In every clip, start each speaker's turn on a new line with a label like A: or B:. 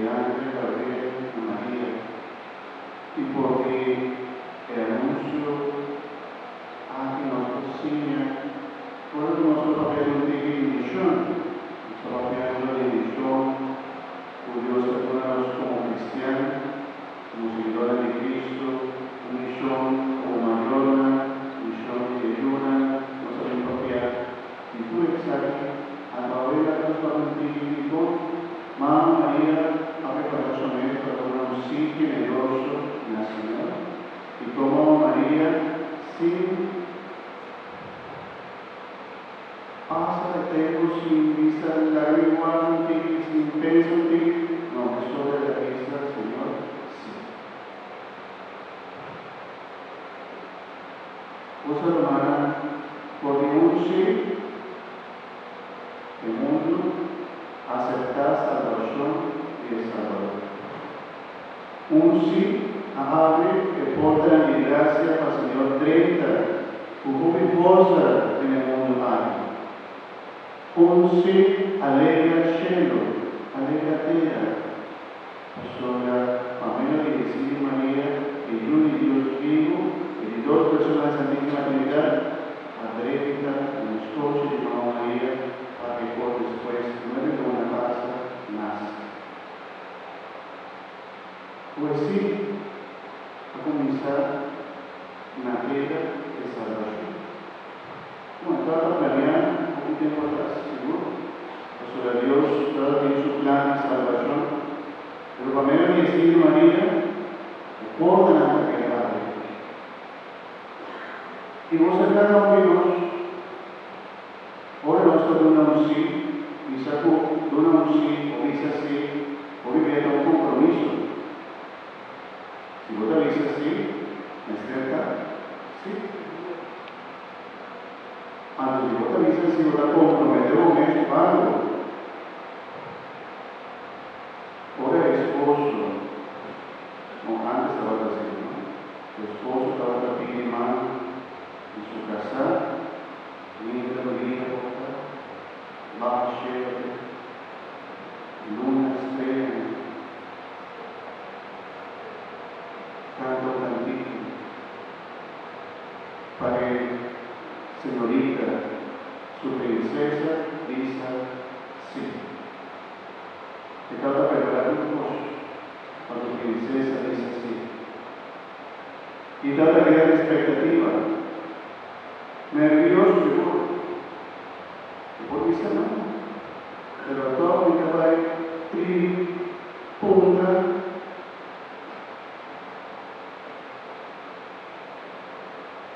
A: di ángel Gabriel na Maria i for di e anunsio aki nos por siña ora ku nos ta papia di un tiki di mishon, nos ta papiando di e mishon ku Dios a duna nos komo kristian, komo siguidónan di Kristu, un mishon komo mayornan, mishon di e yunan, nos ta bin papia di tur esaki. Anto awe laga nos papia un tiki di kon Mama Maria a prepará su mes pa duna un sí generoso na Señor i kon Mama Maria sin pasa e tempu sin bisa laga mi warda un tiki, sin pensa un tiki, no, mesora el a bisa Señor sí. Boso rumannan por di un sí e mundu aseptá salbashon di e Salbador. Un sí a habri e portanan di grasia pa Señor drenta ku hopi forsa den e mundu aki. Un sí alegra shelu, alegra tera, pasobra pa medio di e sí di Maria, e Yu di Dios bibu, e di dos persona di Santísima Trinidat, a drenta den e skochi di Mama Maria pa e por despues nuebe luna pasa nase. Pues sí, a kuminsá na tera e salbashon. Bon, tabata planeá hopi tempu atras, sigur, pasobra Dios tabata tin su plan di salbashon, pero pa medio di e sí di Maria, e portanan ta keda abrí. I bo sa kada un di nos, ora nos ta duna un sí, bisa ku duna un sí o bisa sí, hopi bia ta un kompromiso. Si bo ta bisa sí, mester ta sí. Anto si bo ta bisa sí, bo ta komprometé bo mes ku algu. Ora e esposo, no, antes tabata asina, no? Su esposo tabata pidi man di su kasá, mientras Maria por ta baha shete, luna, streanan, kanta un kantika pa e señorita, su prinsesa, bisa sí. E tabata prepará tur kos pa su prinsesa bisa sí. I tabata keda den spektativa, nervioso sigur. E por bisa no, pero tòg mi ta bai tribi puntra.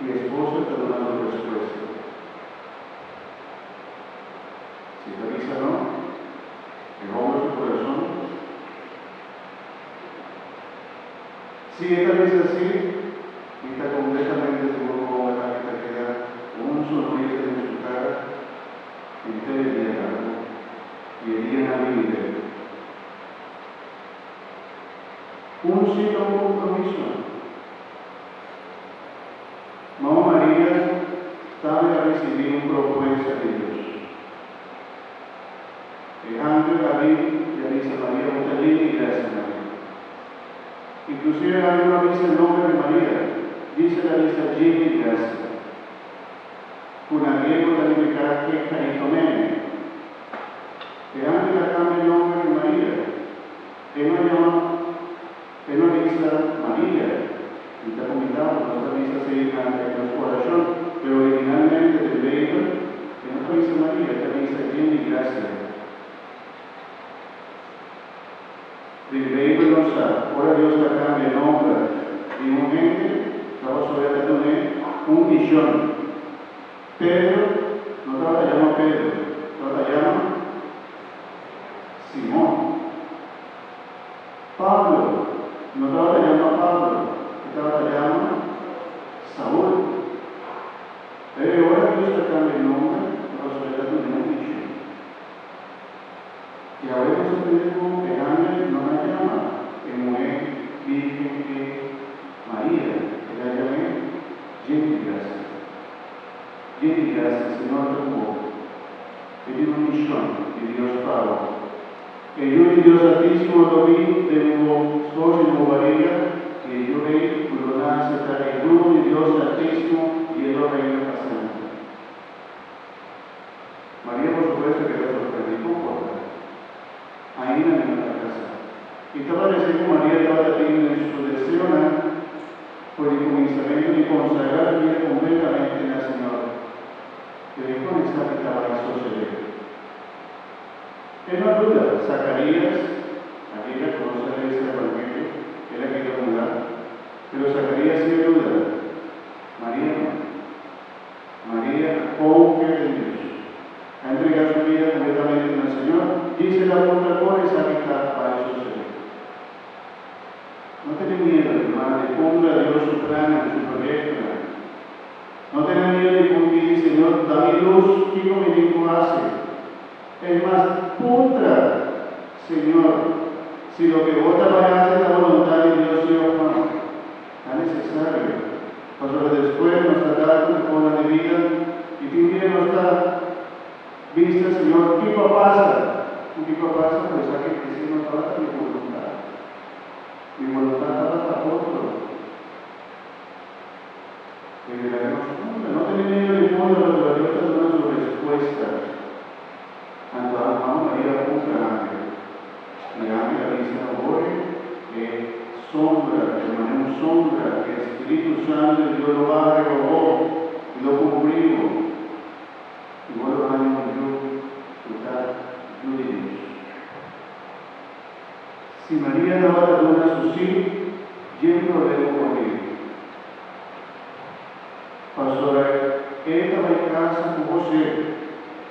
A: I esposo ta duna su respuesta. Si ta bisa no, e hòmber su kurason. Si e ta bisa sí, mi ta kompletamente sigur ku hòmber aki ta keda ku un sonrisa den su kara henter e dia largu i e dianan binidero. Un sí ta un kompromiso. Mama Maria tambe a risibí un propuesta di Dios. E angel a bin i a bisa Maria, Bo ta yen di grasia, Maria. Inklusive e angel no a bisa e nomber di Maria, djis el a bisa yen di grasia, ku na griego ta nifiká kecharitomene. E angel a kambia e nomber di Maria, e no yama, e no bisa Maria. Mi ta kuminsá, nos ta bisa así na nos orashon, pero originalmente den Beibel e no ta bisa Maria, e ta bisa yen di grasia. Den Beibel nos sa, ora Dios ta kambia nomber di un hende, ta pasobra e ta dun'é un mishon. Pedro no tabata yama Pedro, tabata yama Simon. Pablo no tabata yama Pablo, e tabata yama Saul. Pero e ora Dios ta cambia e nomber, ta pasobra e ta duna un mision. I awe nos ta tende cu e angel no a yama e muhe virgen e Maria, el a yam'é Jen di gracia. Jen di gracia, Señor ta cu bo. E tin un mision di Dios pa bo. E Yu di Dios Altísimo lo. lo bin den bo skorshi den bo bariga, i e yu ei ku lo nase ta e Yu di Dios Altísimo i e lo reina pa semper. Maria por supuesto keda sorprendí. Kon por ta? Ainda mi no ta kasá. I ta paresé ku Maria tabata tin den su deseonan for di kuminsamentu di konsagrá su bida kompletamente na Señor. Pero i kon esaki ta bai sosodé? E no duda, Zakarías, ayera ku nos a lesa Evangelio, el a keda mudá. Pero Zakarías sí a duda, Maria no. Maria a konfia den Dios. A entregá su bida kompletamente na Señor, djis el a puntra kon esaki ta bai sosodé. No tene miedu, hermana, di puntra Dios su plannan, su proyektonan. No tene miedu di pidi, Señor, da mi lus, kiko mi tin ku hasi? Es mas, puntra Señor si loke bo ta bai hasi ta boluntat di Dios sí òf no. Ta nesesario, pasobra despues nos ta dal ku e kosnan di bida i tin dia nos ta bisa, Señor, kiko a pasa? Ku kiko a pasa? Pues aki esei no tabata mi boluntat. Mi boluntat tabata otro. Pero laga nos puntra, no tene miedu di puntra pasobra Dios ta duna su respuesta. Anto Mama Maria a puntra angel, i angel a bisa, Hore e sombra, e manera un sombra, e Spiritu Santu di Dios lo baha riba bo i lo kubrí bo, i bo lo haña un yu ku ta Yu di Dios. Si Maria tabata duna su sí, djen problema por bin. Pasobra e ta bai casa cu José,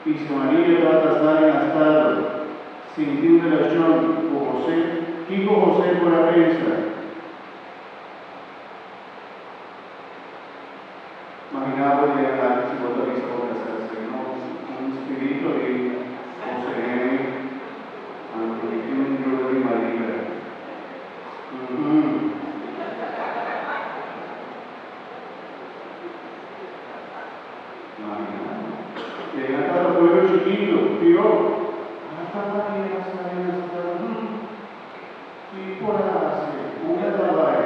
A: y si Maria tabata sa den astado sin tin relacion cu José, kico José por a pensa? Magina bo di aki si bo ta bisa bo casá si no un spirito di poseé anto mi tin un yuda di Maria. Uhum. Magina bo. Y ahí nan tabata pueblo chikito, pió. Hasta Maria a sali na stad. Hum. Ki por a hasi? Unda ta bai?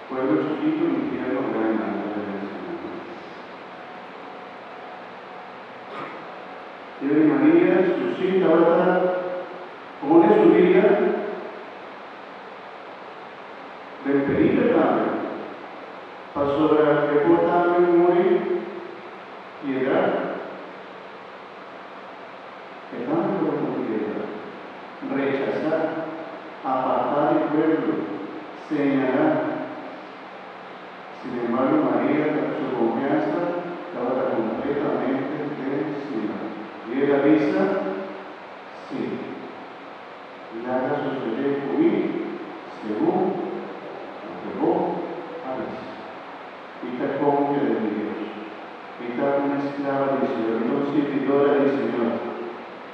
A: Pueblo chiquito, infierno grandi, nan ta bira enseñansa. Debe di Maria su sí tabata pone su bida den peliger tambe, pasobra e por tambe muri piedra. E tambe por muri piedra. Rechasá, apartá di pueblo, señalá. Sinembargo, Maria ta su konfiansa tabata kompletamente den Señor. I el a bisa, Sí, laga sosodé ku mi segun loke bo a bisa. Mi ta konfia den mi Dios. Mi ta un esklava di Señor, mi ta un sirbidora di Señor.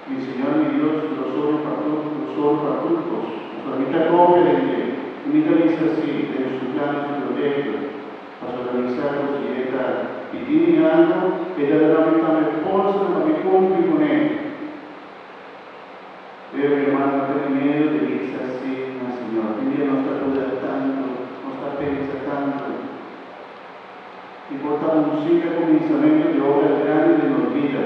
A: Mi Señor, mi Dios, lo soru pa tur, lo soru pa tur kos. Pasobra mi ta konfia den dje, i mi ta bisa sí den su plan i su proyekto. Pasobra mi sa ku si e ta pidi mi algu, e ta duna mi tambe forsa pa mi kumpli kuné. Pero, mi hermano, no tene miedu di bisa sí na Señor. Tin dia nos ta duda tantu, nos ta pensa tantu. I por ta un simple kuminsamentu di obra grandi den nos bida.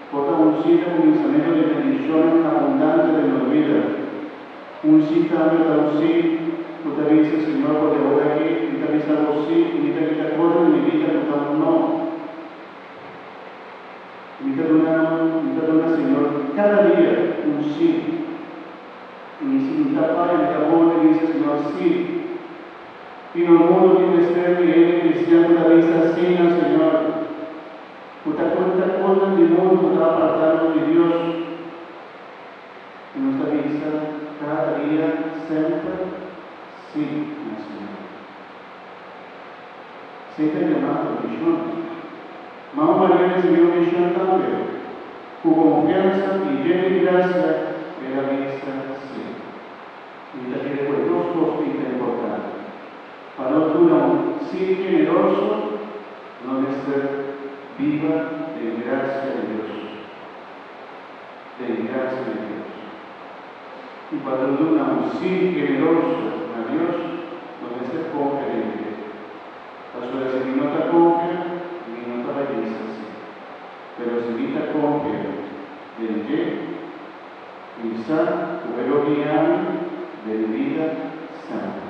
A: Por ta un simple kuminsamentu di bendishonnan abundante den nos bida. Un sí tambe ta un sí ku ta bisa, Señor, por di awor aki mi ta bisa bo sí i mi ta kita kosnan di mi bida ku ta un no. Mi ta duna mi ta duna Señor kada dia un sí. I mi si mi ta faya mi ta bolbe bisa Señor sí. I nos mundu tin mester di hende cristian cu ta bisa sí na Señor, cu ta conta cosnan di mundu cu ta aparta nos di Dios. I nos ta bisa cada dia semper sí na Señor. Esey ta yama mision. Mama Maria recibi un mision tambe. Cu confiansa i yen di gracia el a bisa sí. Mi ta kere ku e dos kos ei ta importante. Pa nos duna un sí generoso, nos mester biba den grasia di Dios. Den Den grasia di Dios. I pa duna un sí generoso na Dios, no mester konfia den dje. Pasobra si mi no ta konfia, mi no ta bai bisa sí. Pero si mi ta konfia den dje, mi sa ku e lo guia mi den mi bida semper.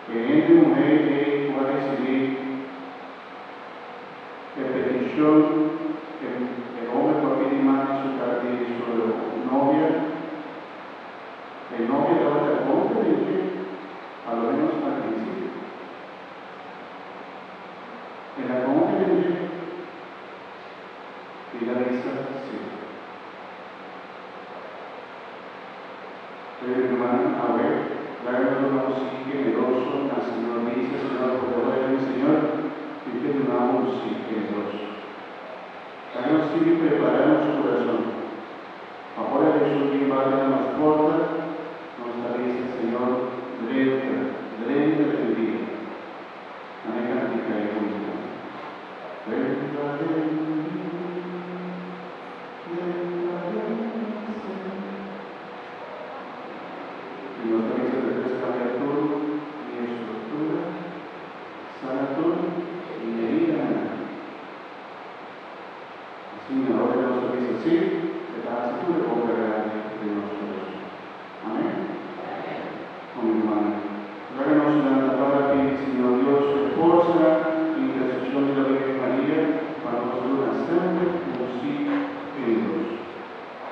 A: E hende muhé ei ku a risibí e petishon, e e hòmber ku a pidi man di su di su novia, e novia tabata konfia den dje, a lo ménos al prinsipio. El a konfia den dje i el a bisa sí. Pero rumannan, awe, laga nos duna un sí generoso na Señor. Bisa, Señor, por ora di mi Señor, mi ke duna bo un sí generoso. Laga nos sigui prepará nos kurason, pa ora Hesus bin bati na nos porta, nos ta bisa, Señor, drenta, drenta den mi.